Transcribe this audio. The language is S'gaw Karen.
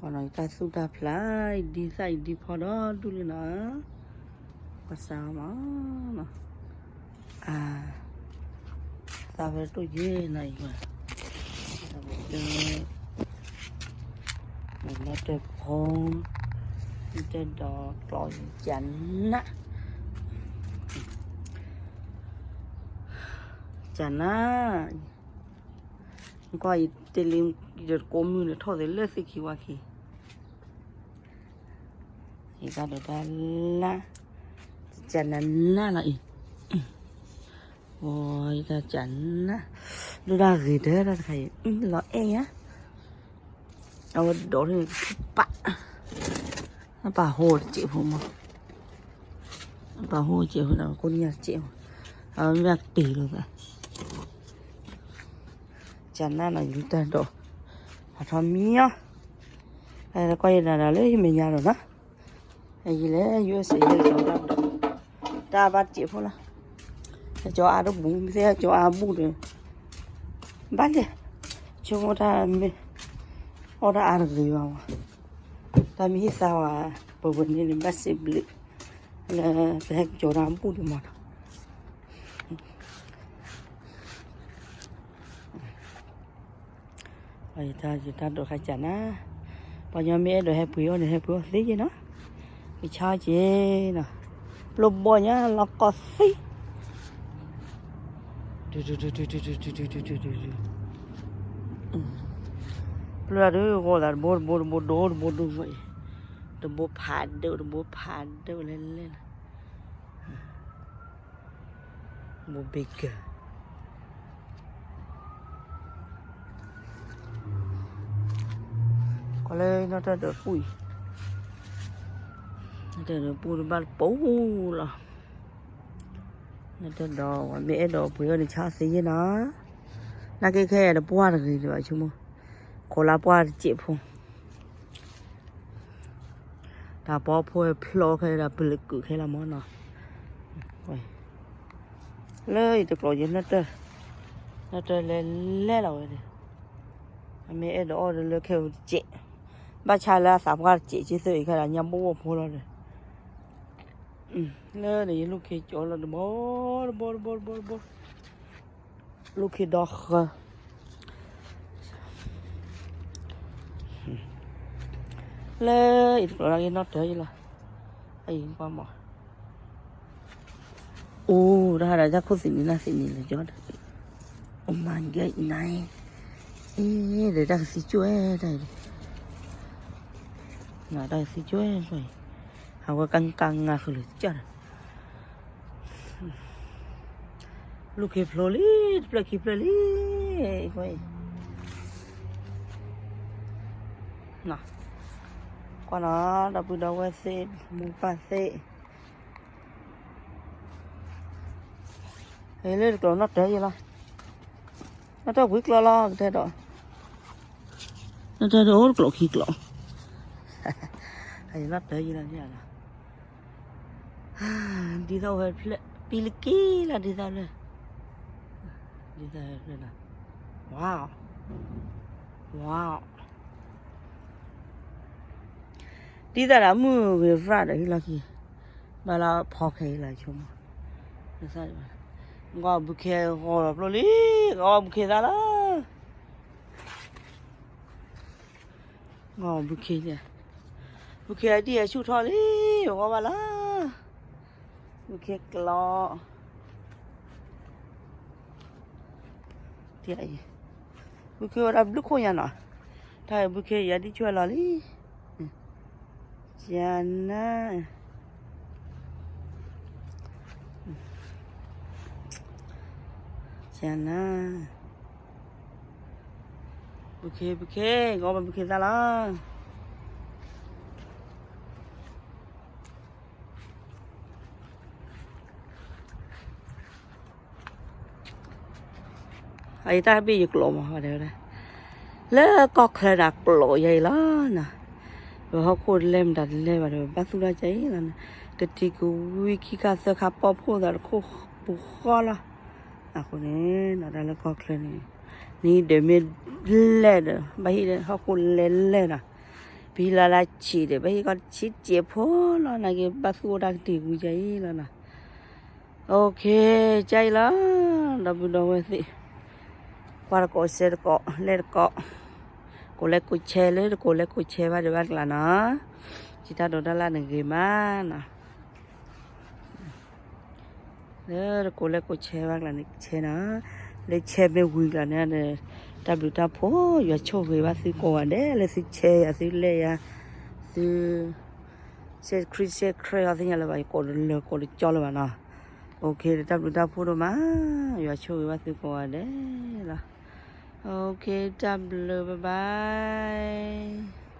ပှၤနီၤ ယတၢ်သူၣ်တၢ်ဖျး ယဒံသၣ်ယဒံဖီဒီးဒူၣ်လံနီၤ, ပှၤစးမးနီၤ, အါ, သးဝဲတအိၣ်ယဲနီၤ အံၤ, တၢ်ဖိ, တၢ်ဒီးကျီၢ်ယကနၣ်, ကနၣ် ကွၢ်ယတဲလံ, ယတကိးမုၢ်န့ၣ် ထီၣ်သ့လၢသ့ၣ်ခံဝါခံ, ယတၢ်ဒိးတၢ်လၢ်, ကနၣ်နၢ်လီၤအံၤ, အိယတၢ်ကနၣ်, ဒိၣ်ဒၣ်ဂ့ၤဒၢတၢ်တခါအံၤ, လီၤအဲၣ်ညါ, အဝဲဒိးထီၣ်န့ၣ်ပာ်, အပာ်ဟိတစဲးဖိမး, အပာ်ဟိတစဲးဖိဒီး ကိးနံၣ်ညါတစဲးဖိ, အဝဲမ့ၢ်ပ့ၤလိာ်သး ကနၣ်နီၤ ယတၢ်ဒိး, ဟးထီၣ်မံအီၤ, ကွၢ်ယနၤဒီးလၢယမဲာ်ညါဒီးနီၤ, ယလဲၤ ယူအ့ၣ်စ့ ယဲၢ်ကီၤတၢ်ဒိး, တၢ်ဘၣ်တစဲးဖိလီၤ, ကၠီအါတဘူၣ် မ့ၢ်သ့ကၠီအါဘူၣ်ဒီး, ဘၣ်လဲၣ်, ဆိကမိၣ်တၢ်မ့ၢ်, အီၣ်တၢ်အါတဂ့ၤဘၣ်မး, တၢ်မ့ၢ်ဟံၣ်သါဝဲ, ပဝဲန့ၣ်န့ၣ် ဘၣ်စံးဘျုး, လၢပဟဲကၠီတၢ်ဘူၣ်ဒံးမးနီၤ ယတၢ်ဒိးခါကနၣ်, ပှၤညီမ့ၢ်အဲၣ်ဒိးဟဲပှ့ၤအီၣ်န့ၣ် ဟဲပှ့ၤအီၣ်သ့က့နီၤ, ကဆါက့နီၤ, ပျိဘီညါလီၤကီၢ်သံ, ပျိဒုးဂီၤသးတဘိတဘိတဘိဒိၣ်တဘိဒိၣ်အံၤ, တဘိဖးဒိၣ် တဘိဖးဒိၣ်လဲၣ်လဲၣ်လီၤ ဘိဘ့ကၢ, ကွၢ်လၢနီၢ်တၢ်ဒီးပူၣ်အံၤ, နီၢ်တၢ်ဒီးပူၣ်တဘၣ်တပူၣ်လီၤ, နီၢ်တၢ်ဒီးဝဲမ့ၢ်အဲၣ်ဒိးပှ့ၤအီၣ်န့ၣ် ဆါသ့ယဲနီၤ, နာ်က့ခဲအံၤတပှၢ်တဂ့ၤလၢၤဘၣ်ဆိကမိၣ်, ခိးလၢပှၢ်တစဲးဖိ တၢ်ပီဖိဖျိခဲဒီးပလၢကုာ်ခဲလီၤမးနီၤ, လၢယတကျိးယဲ နီၢ်တၢ်လဲၤလဲၤလီၤဝဲန့ၣ်, အမ့ၢ်အဲၣ်ဒိးအီၣ်ဒီးလၢခဲအံၤတစဲး, ဘၣ်ဆါလၢအသးပှၢ်တစဲး က့သၢအံၤခဲဒီး ညါဘိၣ်ဘိၣ်ဖိလီၤဒီး, လၢန့ၣ်ယလူၢ်ခ့ကၠီလီၤတဘိ, တဘိတဘိတဘိတဘိ လူၢ်ခ့ဒီဃၢ, လၢအံၤတကျိးလၢက့နီၢ်တၢ်ယဲလီၤ, အံၤကွၢ်မး, အိၣ် တၢ်ဟးဒီးတၢ်ခိၣ်သ့ၣ်နံၤနၢ်သ့ၣ်နံၤလၢကၠီဒီး, အိၣ်မၤကဲအံၤနၤ, အ့ ဒီးတၢ်ကသံကၠိၣ်ဝဲတၢ်အံၤ, တၢ်ကသံကၠိၣ်ဝဲတၢ်အံၤ, အဝဲကကငါဃုာ်လၢကၠီဒီး လူၢ်ခ့ဖျိလံ, တဖျၢၣ်ခံဖျၢၣ်လံ, ကွၢ်နီၤ, ဒီပုၢ်ဒီဝဲၢ်သ့ၣ်, မိၢ်ပၢ်သ့ၣ်, လၢတကျိးနီၢ်တၢ်ယဲလီၤ, နီၢ်တၢ်ဝံၤကျိးလီၤ ကတဲဒီး, နီၢ်တၢ်တအိၣ်တကျိးခံကျိး, နီၢ်တၢ်ယဲလီၤ, ဒ်သိးဝဲဖျၢၣ်, ပံလၢက့လီၤ ဒ်သိးလၢ, ဒ်သိးဖျၢၣ်လီၤ, ဝါ, ဝါ, ဒ်သိးဒီးမုၢ်ဂ့ၤရၣ်ဒီးဟံၣ်လီၢ်ခံ, ဘၣ်လၢဖီခဲအံၤလီၤဆိကမိၣ်, ဂီၤဘုခ့ဂီၤလီၤပျိလံ, ဂီၤဘုခ့သးလီၤ ဂီၤဘုခ့, ဘုခ့အဒံၣ်အဆူၣ်ထီၣ်လံ, ဂီၤဘၣ်လီၤ, ဘုခ့ကျိး, ဘုခ့ဝဲဒၣ်ဘျုးခိၣ်ညါနီၤ, တၢ်ဘုခ့ယၤဒံၣ်ဆွဲလီၤလံ, ကနၣ်, ကနၣ်, ဘုခ့ ဘုခ့ ဂီၤဘၣ်ဘုခ့သးလီၤ အယတၢ်ဘ့ၣ်ယကျိးမး လၢကီၢ်ချၢဒၣ်ကျိးယၤအံၤလီၤနီၤ, ပဟီၣ်ခိၣ်တလဲမတၤတလဲဘၣ်ဒီး ဘၣ်သူၣ်တၢ်ကဲအံၤလီၤနီၤ, ကထံၣ်ကဝံခံခါသၢခါပီၣ်ဖှိၣ်သးတခိၣ်ပူၤဃီလီၤ, အဃိန့ၣ်နီၤ တၢ်လၢကီၢ်ချၢန့ၣ်, နံၤဒၢးမ့ၢ်လဲၢ်ဒီး ဘၣ်ဟံၣ်လၢဟီၣ်ခိၣ်လဲၢ်လဲၢ်နီၤ, ဖံလၢ်လၢ်ဆံးဒီး ပဟ့ၣ်ကီးတဆံးစဲးဖိလီၤ, နာ်က့ဘၣ်သူၣ်အိၣ်တၢ်ကတံာ်ဝံၤယၤအံၤလီၤနီၤ. အိၣ်ခ့, ကၢ်အံၤလီၤ, ဒီပုၢ်ဒီဝဲၢ်သ့ၣ်, ကွၢ်တကိး စဲတကိး လဲၢ်တကိး, ကိးလဲၤကိးဆဲး လၢတကိးလဲၤကိးဆဲးဘၣ်ဒီးဘၣ်တကျါနီၤ, ယတၢ်ဒိးတၢ်လၢ်န့ၣ်ဂ့ၤမးနီၤ. လၢတကိးလဲၤကိးဆဲးဘၣ်ကျါန့ၣ် ဆဲးနီၤ, လၢဆဲးမ့ၢ်ဝံၤကျါန့ၣ်ဒီး တၢ်ဘျုးတၢ်ဖှိၣ် ယွၤဆိၣ်ဂ့ၤဘၣ်သုကိးဂၤဒဲး လၢသုဆဲးယၤသုလဲၢ်ယၤ, သု ဆဲးခရံာ်ဆဲးခရံာ်အီၤသ့ၣ်ညါလၢၤဘၣ်, ယကိးတလၢာ်ကိးတကၠီလၢၤဘၣ်နီၤ. အိၣ်ခ့, ဒီးတၢ်ဘျုးတၢ်ဖှိၣ်ဒိၣ်မး, ယွၤဆိၣ်ဂ့ၤဘၣ်သုကိးဂၤဒဲးလီၤ. အိၣ်ခ့, တၢ်ဘျုး, bye bye.